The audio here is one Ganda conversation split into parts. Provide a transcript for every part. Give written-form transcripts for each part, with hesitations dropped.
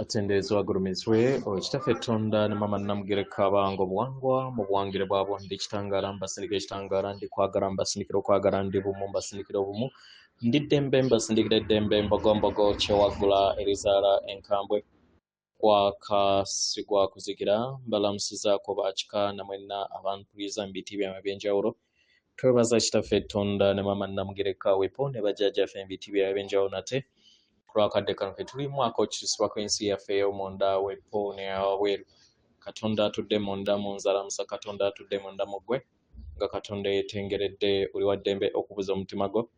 Atenderezebwa agulumizibwe oyo Kitaffe Tonda ne Maama Namugereka abanga obuwangwa mu buwangire bwabwo. Ndi kitangaala mbasindikira ekitangaala, ndi kwagala mbasindikira okwagala, ndi bumu mbasindikira obumu, ndi ddembe mbasindikira eddembe, mbogombogo kyewaggula erizaala enkambwe, kwaka sigwa kuzigira. Mbalamusizaako bakika namwenna abampuliriza mu biti byammwe eby'enjawulo. Twebaza Kitaffe Tonda ne Maama Namugereka wepo ne bajjajjaffe mu biti byabwe eby'enjawulo nate kulwakadde kano ke tulimu ak'okukyusibwa kw'ensi yaffe ey'omunda wepo n'eyawabweru. Katonda atudde munda mu nze alamusa Katonda atudde munda mu ggwe, nga Katonda yeetengeredde oli wa ddembe okubuza omutima gwo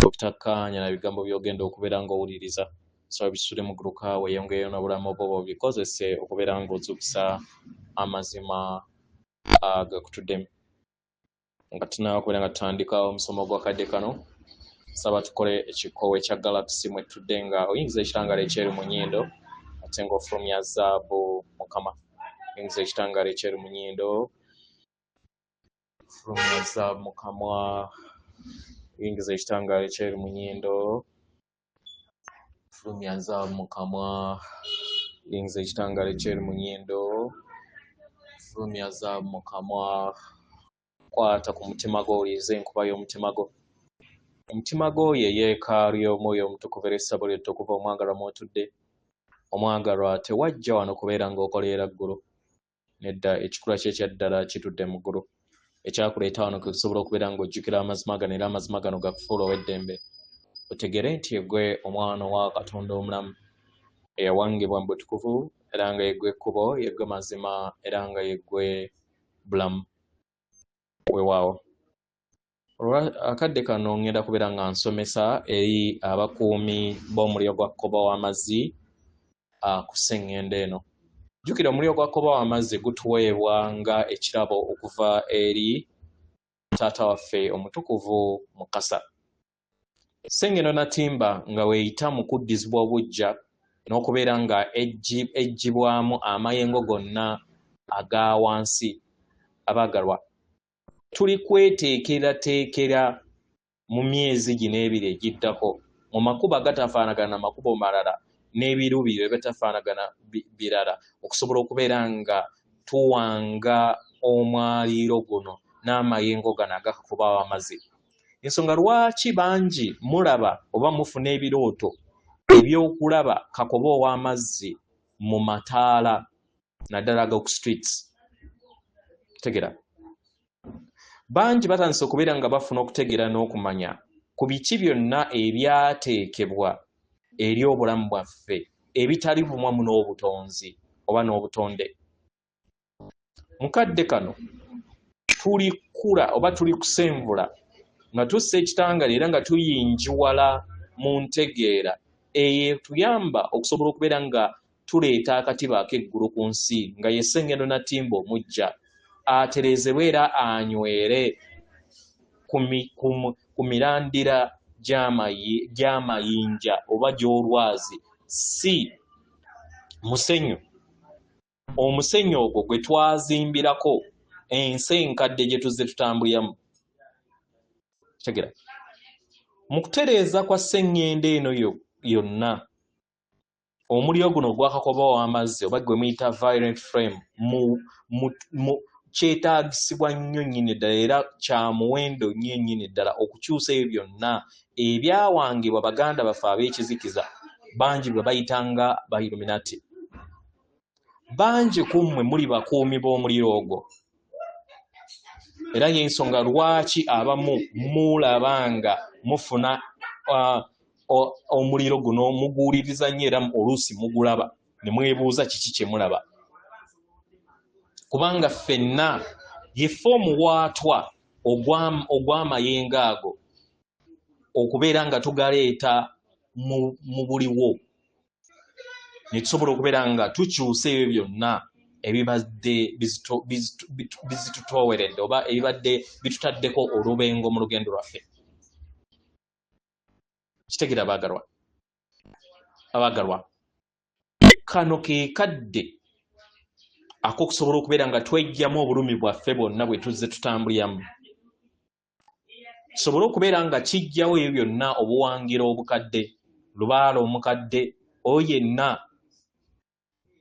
obutakkaanya na bigambo by'ogenda okubeera ng'owuliriza. Saba bisule mu guluka weeyongereyo n'obulamu bwo bw'obikozese okubeera ng'ozuukusa amazima agakutuddemu. Nga tunaba kubeera nga tutandika omusomo gw'akadde kano, saba tukole ekikkowe ekya galaxy mwe tutudde nga oyingiza ekitangaala ekyeru mu nnyindo ate ng'ofulumya zaabu mu kamwa. Oyingiza ekitangaala ekyeru mu nnyindo, fulumya zaabu mu kamwa. Oyingiza ekitangaala ekyeru mu nnyindo, fulumya zaabu mu kamwa. Oyingiza ekitangaala ekyeru mu nnyindo, fulumya zaabu mu kamwa. Kwata ku mutima gwo owulirize enkuba y'omutima gwo. Omutima gwo ye yeekaalu y'Omwoyo Omutukuvu era essabo lyo ettukuvu omwagalwa mw'otudde. Omwagalwa tewajja wano kubeera ng'okoleera ggulu. Nedda, ekikula kye ekya ddala kitudde mu ggulu. Ekyakuleeta wano kwe kusobola okubeera ng'ojjukira amazima gano era amazima gano gakufuula ow'eddembe. Otegeere nti ggwe omwana wa Katonda omulamu eyawangibwa mu butukuvu era nga ye ggwe kkubo, ye ggwe mazima era nga ye ggwe bulamu. Weewaawo. Akadde kano ngenda kubeera nga nsomesa eri abakuumi b'omuliro gwa kkoba w'amazzi ku sseŋŋendo eno. Jjukira omuliro gwa kkoba w'amazzi gutuweebwa nga ekirabo okuva eri taata waffe omutukuvu Mukasa. Sseŋŋendo Natimba nga weeyita mu kuddizibwa obuggya n'okubeera nga eggyibwamu amayengo gonna aga wansi. Abaagalwa, tuli kweteekerateekera mu myezi gino ebiri egiddako mu makubo agatafaanagana na makubo malala n'ebiruubirirwa ebitafaanagana birala okusobola okubeera nga tuwanga omwaliiro guno n'amayengo gano agakakuba amazzi. Ensonga lwaki bangi mulaba oba mufuna ebirooto eby'okulaba kakoba ow'amazzi mu mataala naddala ag'oku streets. Tegera bangi batandise okubeera nga bafuna okutegeera n'okumanya ku biki byonna ebyateekebwa eri obulamu bwaffe ebitali bumwamu n'obutonzi oba n'obutonde. Mukadde kano tuli kula oba tuli kusenvula nga tussa ekitangaala era nga tuyingiwala mu ntegeera eyo etuyamba okusobola okubeera nga tuleeta akatiba ak'eggulu ku nsi nga ye Ssengendo Natimba omuggya atereezebwe era anywere ku mirandira gy'amayinja oba gy'olwazi si musenyu. Omusenyu ogwo gwe twazimbirako ensi enkadde gye tuzze tutambuliramu. Kitegera mu kutereeza kwa sseŋŋendo eno yonna omuliro guno ogwakakoba w'amazzi oba gwe muyita violent flame mu kyetaagisibwa nnyo nnyini ddala era kya muwendo nnyo nnyini ddala okukyusa ebyo byonna ebyawangibwa baganda baffe ab'ekizikiza bangi bwe bayitanga ba Illuminati. Bangi ku mmwe muli bakuumi b'omuliro ogwo era y'ensonga lwaki abamu mulaba nga mufuna omuliro guno muguwuliriza nnyo era oluusi mugulaba ne mwebuuza kiki kye mulaba, kubanga ffenna yeffe omuwaatwa ogw'amayengo ago okubeera nga tugaleeta mu buliwo ne tusobola okubeera nga tukyusa ebyo byonna ebibadde bizitutooweredde oba ebibadde bitutaddeko olubengo mu lugendo lwaffe. Kitegeera abaagalwa, abaagalwa, kano ke kadde ak'okusobola okubeera nga tweggyamu obulumi bwaffe bwonna bwe tuzze tutambuliramu, kisobole okubeera nga kiggyawo ebyo byonna obuwangira obukadde, lubaale omukadde oyo yenna.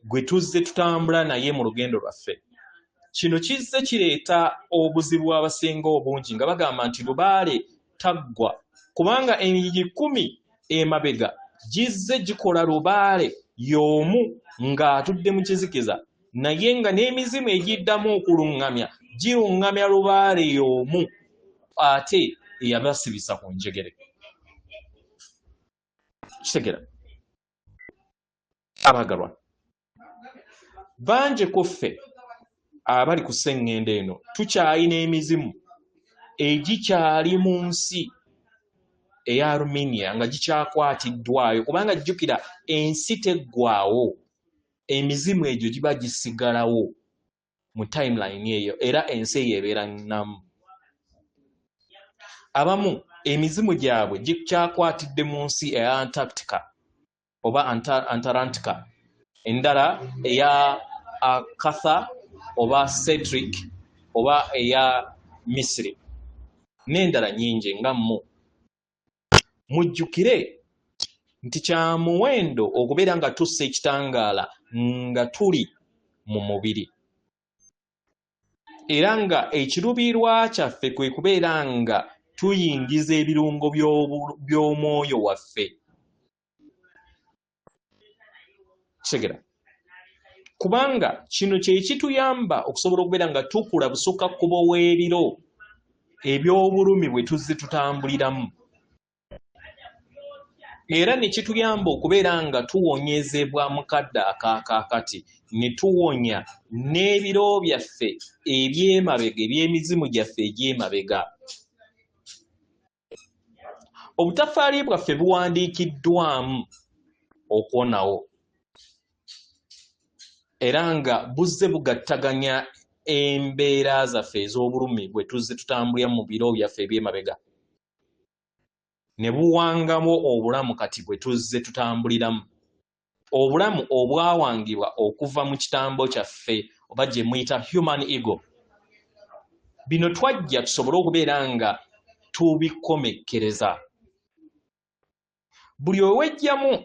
gwe tuzze tutambula naye mu lugendo lwaffe. Kino kizze kireeta obuzibu abasinga obungi nga bagamba nti lubaale taggwa, kubanga emigigi 10 emabega gizze gikola lubaale y'omu ng'atudde mu kizikiza, naye nga n'emizimu egiddamu okuluŋŋamya giruŋŋamya lubaale y'omu ate eyabasibisa ku njegere. Kitegera abagalwa, bangi ku ffe abali ku sseŋŋendo eno tukyalina emizimu egikyali mu nsi eya Armenia nga gikyakwatiddwayo, kubanga jjukira ensi teggwaawo, emizimu egyo giba gisigalawo mu timeline eyo, era ensi eyo ebeera nnamu. Abamu emizimu gyabwe gikyakwatidde mu nsi eya Antarctica oba Antarctica, endala eya Akatha oba Cedric oba eya Misiri, n'endala nnyingi nga mmu. Mujjukire nti kya muwendo okubeera nga tussa ekitangaala nga tuli mu mubiri, era nga ekiruubirirwa kyaffe kwe kubeera nga tuyingiza ebirungo by'omwoyo waffe. Kitegera, kubanga kino kye kituyamba okusobola okubeera nga tukula busukka kkubo w'ebiro eby'obulumi bwe tuzze tutambuliramu, era ne kituyamba okubeera nga tuwonyezebwa mu kadde akaakaakati, ne tuwonya n'ebiro byaffe eby'emabega, eby'emizimu gyaffe egy'emabega. Obutafaali bwaffe buwandiikiddwamu okuwonawo, era nga buzze bugattaganya embeera zaffe ez'obulumi bwe tuzze tutambulira mu biro byaffe eby'emabega, ne buwangamu obulamu kati bwe tuzze tutambuliramu, obulamu obwawangibwa okuva mu kitambo kyaffe oba gye muyita human ego. Bino twajja tusobole okubeera nga tubikomekkereza. Buli owejjamu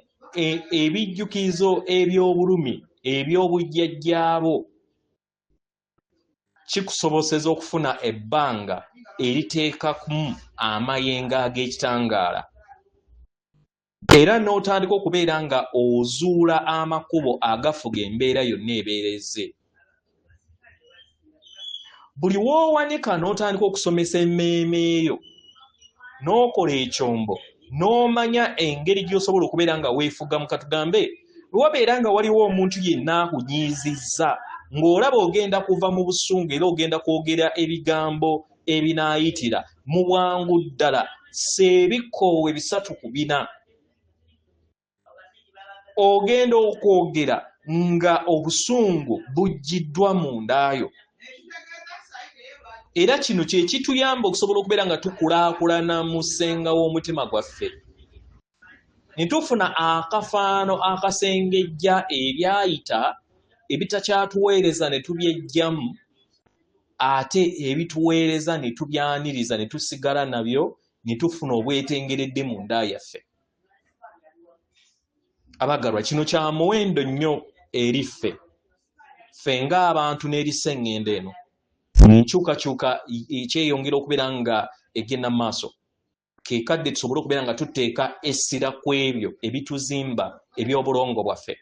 ebijjukizo eby'obulumi eby'obujjajjaabo kikusoboseza okufuna ebbanga eriteekamu amayengo ag'ekitangaala, era n'otandika okubeera nga ozuula amakubo agafuga embeera yonna ebeera ezze. Buli w'owanika n'otandika okusomesa emmeeme eyo, n'okola ekyombo, n'omanya engeri gy'osobola okubeera nga weefugamu. Katugambe lwe wabeera nga waliwo omuntu yenna akunyiizizza, ng'olaba ogenda kuva mu busungu era ogenda kwogera ebigambo ebinaayitira mu bwangu ddala, seebikoowe 3 ku 4, ogenda okwogera nga obusungu buggiddwa mu ndaayo. Era kino kye kituyamba okusobola okubeera nga tukulaakulana mu ssenga w'omutima gwaffe, ne tufuna akafaano akasengejja ebyayita ebitakyatuweereza ne tubyejjamu, ate ebituweereza ne tubyaniriza ne tusigala nabyo, ne tufuna obwetengeredde mu nda yaffe. Abagalwa, kino kya muwendo nnyo eri ffe, ffe ng'abantu n'eri sseŋŋendo eno. Enkyukakyuka ekyeyongera okubeera nga egenda mu maaso, ke kadde tusobole okubeera nga tuteeka essira ku ebyo ebituzimba eby'obulongo bwaffe,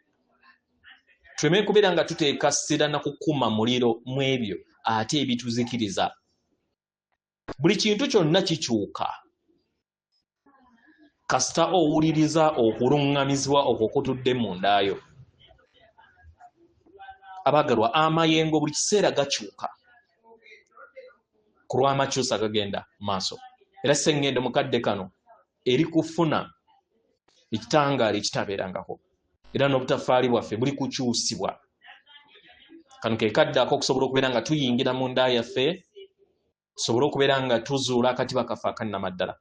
tuleme kubeera nga tuteeka ssira na kukuma muliro mu ebyo ate ebituzikiriza. Buli kintu kyonna kikyuka kasita owuliriza okuluŋŋamizibwa okwo kutudde mu ndaayo. Abagalwa, amayengo buli kiseera gakyuka ku lw'amakyusa gagenda maaso, era sseŋŋendo mu kadde kano eri kufuna ekitangaala ekitabeerangako, era n'obutafaali bwaffe buli kukyusibwa. Kano ke kadde ak'okusobola okubeera nga tuyingira mu nda yaffe, tusobole okubeera nga tuzuula akatiba kaffe akannamaddala,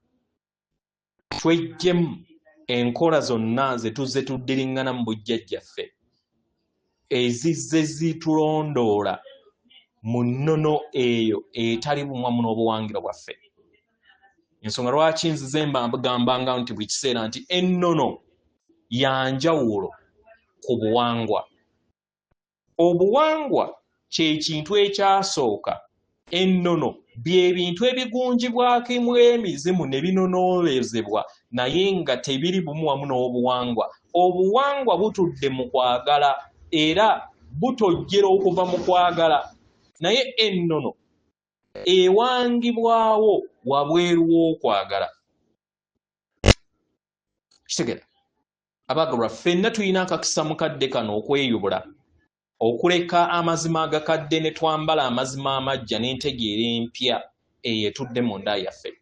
tweggyemu enkola zonna ze tuzze tuddiriŋŋana mu bujjajjaffe ezizze zitulondoola mu nnono eyo etali bumwamu n'obuwangiro bwaffe. Ensonga lwaki nzize mbagambanga nti buli kiseera nti ennono ya njawulo ku buwangwa. Obuwangwa kye kintu ekyasooka. Ennono bye bintu ebigunjibwako emizimu ne binonoolezebwa, naye nga tebiri bumu wamu n'obuwangwa. Obuwangwa butudde mu kwagala era butojjera okuva mu kwagala, naye ennono ewangibwawo wabweru w'okwagala. Kitegeera? Abaagalwa, ffenna tulina akakisa mu kadde kano okweyubula, okuleka amazima agakadde ne twambala amazima amaggya n'entegeera empya eyo etudde munda yaffe.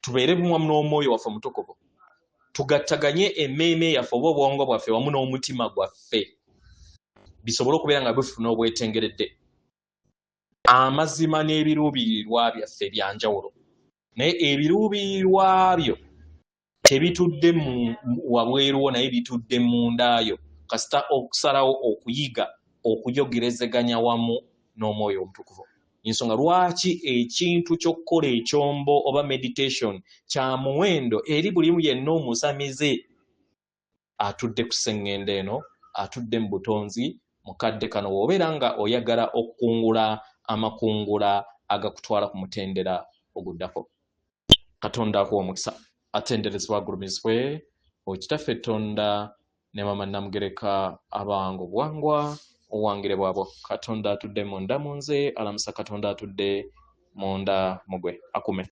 Tubeere bumu wamu n'omwoyo waffe omutukuvu, tugattaganye emmeeme yaffe oba obwongo bwaffe wamu n'omutima gwaffe, bisobole okubeera nga bifuna obwetengeredde. Amazima n'ebiruubirirwa byaffe bya njawulo, naye ebiruubirirwa byo tebitudde wabweruwo, naye bitudde mundaayo, kasita okusalawo okuyiga okuyogerezeganya wamu n'omwoyo omutukuvu. Ensonga lwaki ekintu ky'okukola ekyombo oba meditation kya muwendo eri buli yenna omusamize atudde ku sseŋŋendo eno, atudde mu butonzi mu kadde kano, w'obeera nga oyagala okukungula amakungula agakutwala ku mutendera oguddako. Katonda akuwa omukisa, atenderezebwa, agulumizibwe okitaffe Tonda ne Mama Namugereka, abawanga obuwangwa obuwangire bwabwo. Katonda atudde munda mu nze alamusa Katonda atudde munda mugwe akume.